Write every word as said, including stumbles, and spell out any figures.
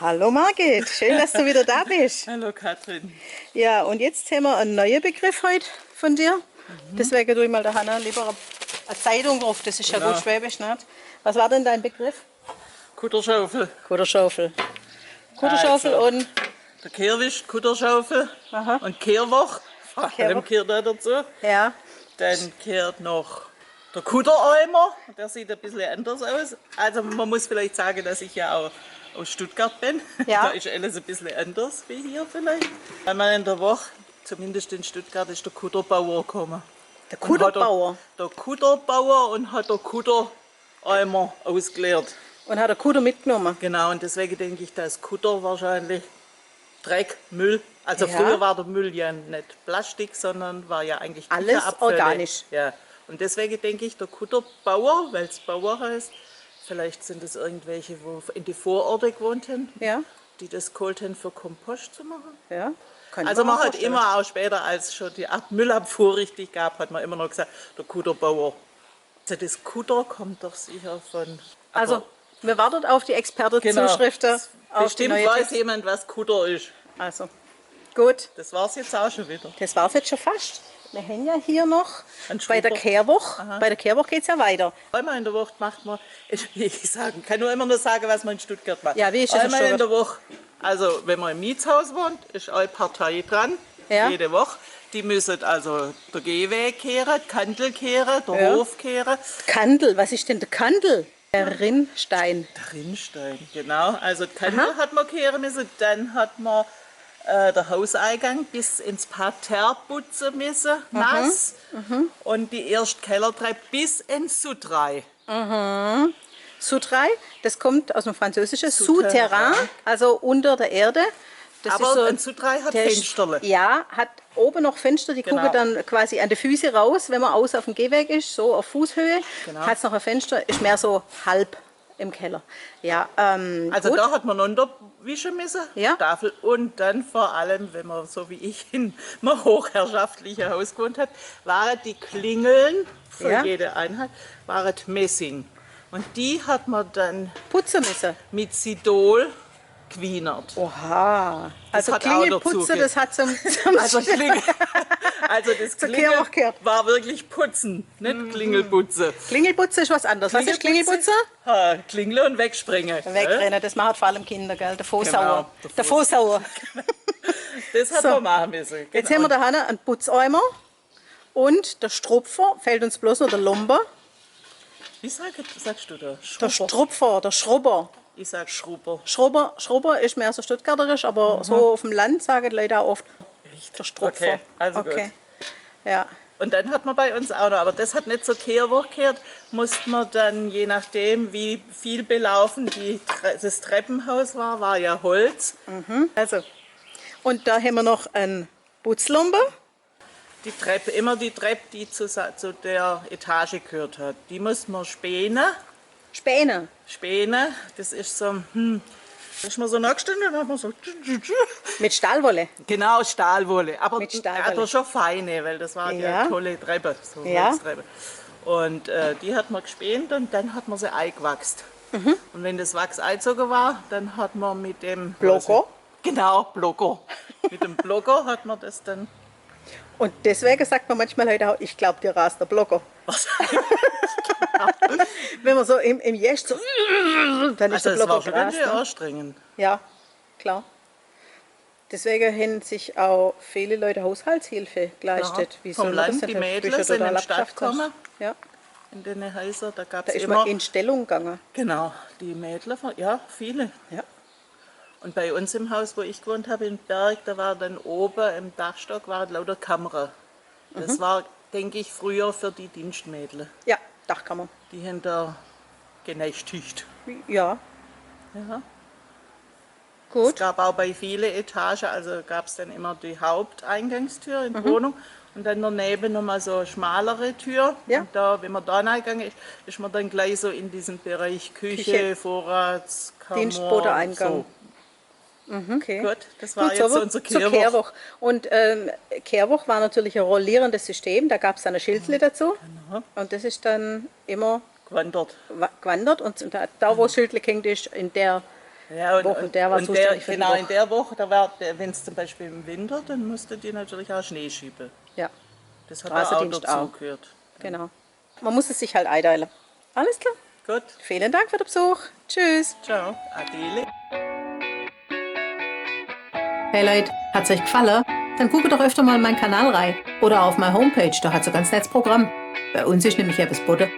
Hallo Margit, schön, dass du wieder da bist. Hallo Katrin. Ja, und jetzt haben wir einen neuen Begriff heute von dir. Deswegen tue ich mal der Hanna lieber eine Zeitung drauf, das ist ja Genau. Gut Schwäbisch, nicht? Was war denn dein Begriff? Kudderschaufel. Kudderschaufel. Kudderschaufel Also, und Der Kehrwisch, Kudderschaufel Aha. und Kehrwoch. Vor Kehrwoch. Allem kehrt er dazu. Ja. Dann kehrt noch der Kuddereimer. Der sieht ein bisschen anders aus. Also man muss vielleicht sagen, dass ich ja auch aus Stuttgart bin. Ja. Da ist alles ein bisschen anders wie hier vielleicht. Einmal in der Woche, zumindest in Stuttgart, ist der Kudderbauer gekommen. Der Und hat Kudderbauer. Der, der Kudderbauer und hat der Kuddereimer ausgeleert. Und hat der Kudder mitgenommen. Genau, und deswegen denke ich, dass Kudder wahrscheinlich Dreck, Müll. Also Ja. Früher war der Müll ja nicht Plastik, sondern war ja eigentlich Alles Küchenabfälle. Organisch. Ja. Und deswegen denke ich, der Kudderbauer, weil es Bauer heißt, vielleicht sind es irgendwelche, wo in die Vororte gewohnt haben, Ja. die das geholt haben, für Kompost zu machen. Ja. Kann Also man man auch hat vorstellen. Immer, auch später, als schon die Ab Müllabfuhr richtig gab, hat man immer noch gesagt, der Kudderbauer. Also das Kudder kommt doch sicher von... Also, aber wir warten auf die genau. Expertenzuschriften. Auf die Bestimmt neue weiß Text- jemand, was Kudder ist. Also, gut. Das war es jetzt auch schon wieder. Das war es jetzt schon fast. Wir haben ja hier noch Ein bei der Schrubber. Kehrwoch. Aha. Bei der Kehrwoch geht es ja weiter. Einmal in der Woche macht man, ich, ich sagen, kann nur immer nur sagen, was man in Stuttgart macht. Ja, wie ist das in Einmal in Stuttgart? Der Woche. Also wenn man im Mietshaus wohnt, ist eine Partei dran. Ja. Jede Woche. Die müssen also den Gehweg kehren, die Kandel kehren, den Ja. Hof kehren. Kandel, was ist denn der Kandel? Der Rinnstein. Der Rinnstein, genau. Also die Kandel hat man kehren müssen, dann hat man äh, den Hauseingang bis ins Parterre putzen müssen, nass. Und die erste Kellertreppe bis ins Souterrain. Souterrain, das kommt aus dem Französischen. Souterrain. Souterrain, also unter der Erde. Das Aber ist so, ein Souterrain hat der ist- Fensterle. Ja, hat oben noch Fenster, die Genau. gucken dann quasi an die Füße raus, wenn man aus auf dem Gehweg ist, so auf Fußhöhe, Genau. Hat es noch ein Fenster, ist mehr so halb im Keller. Ja, ähm, Also gut. Da hat man runterwischen müssen, Ja. Tafel. Und dann vor allem, wenn man so wie ich in einem hochherrschaftlichen Haus gewohnt hat, waren die Klingeln für Ja. jede Einheit, waren Messing. Und die hat man dann Putzen müssen. Mit Sidol gewienert. Oha. Also hat auch Klingelputze, dazu ge- Das hat zum, zum Also, Kling also das Zur Klingeln Kehrwoch gehört. War wirklich Putzen, nicht Klingelputze. Klingelputze ist was anderes. Was ist Klingelputze? Ha, Klingle und wegspringen. Wegrennen, das machen vor allem Kinder, gell? Der Vorsauer. Genau, Der Vorsauer. Das hat So. Man machen müssen. Jetzt Genau. Haben wir da hinten einen Putzeimer und der Strupfer, fehlt uns bloß noch der Lomber. Wie sag, sagst du da? Der Strupfer, der Schrubber. Ich sag Schrubber. Schrubber, Schrubber ist mehr so stuttgarterisch, aber so auf dem Land sagen die Leute auch oft der Strupfer. Okay, also gut. Okay. Ja. Und dann hat man bei uns auch noch, aber das hat nicht zur Kehrwoch gehört, musste man dann, je nachdem, wie viel belaufen die, Tre- das Treppenhaus war, war ja Holz. Also, und da haben wir noch einen Putzlumber. Die Treppe, immer die Treppe, die zu, sa- zu der Etage gehört hat, die musste man spänen. Späne. Späne, das ist so, hm, da ist man so nachgestanden und dann hat man so, Mit Stahlwolle. Genau, Stahlwolle. Aber, Mit Stahlwolle. Aber schon feine, weil das war ja Ja. Tolle Treppe, so Ja. Holztreppe. Und äh, die hat man gespänt und dann hat man sie eingewachst. Mhm. Und wenn das Wachs eingezogen war, dann hat man mit dem Blocker? Genau, Blocker. Mit dem Blocker hat man das dann. Und deswegen sagt man manchmal heute auch, ich glaube, dir rast der Blocker. Wenn man so im, im Jesch so, dann ist Also der es war Blocker schon ganz gerast. Schön Ne? Anstrengend. Ja, klar. Deswegen haben sich auch viele Leute Haushaltshilfe geleistet. Ja. Wie Vom soll man Land, das die nennen? Mädler Bücher sind total in die Stadt abgeschafft hast. gekommen. Ja, In den Häusern, da gab da es ist immer. Man in Stellung gegangen. Genau, die Mädler, von- ja, viele. Ja. Und bei uns im Haus, wo ich gewohnt habe in Berg, da war dann oben im Dachstock waren lauter Kammern. Das Mhm. War, denke ich, früher für die Dienstmädler. Ja, Dachkammer. Die haben da genächtigt. Ja, Ja. Gut. Es gab auch bei viele Etagen, also gab es dann immer die Haupteingangstür in die Wohnung und dann daneben nochmal so eine schmalere Tür. Mhm. Ja. Und da, wenn man da reingegangen ist, ist man dann gleich so in diesen Bereich Küche, Küche. Vorratskammer. Dienstbodeneingang. So. Mhm, okay. Gut, das war Gut, jetzt so unsere zur Kehrwoch. Kehrwoch. Und ähm, Kehrwoch war natürlich ein rollierendes System, da gab es dann ein Schildle dazu. Genau. Und das ist dann immer Gewandert. wa- gewandert. Und da, da wo das Schildle gehängt ist, in der Ja, und, Woche, und, der war und zuständig für die genau, Woche. In der Woche, da war, wenn es zum Beispiel im Winter, dann musste die natürlich auch Schnee schieben. Ja. Das hat da auch Straßendienst auch. Dazugehört. Genau. Man muss es sich halt einteilen. Alles klar. Gut, Vielen Dank für den Besuch. Tschüss. Ciao, Adele. Hey Leute, hat es euch gefallen? Dann guckt doch öfter mal in meinen Kanal rein. Oder auf meine Homepage, da hat es ein ganz nettes Programm. Bei uns ist nämlich etwas geboten.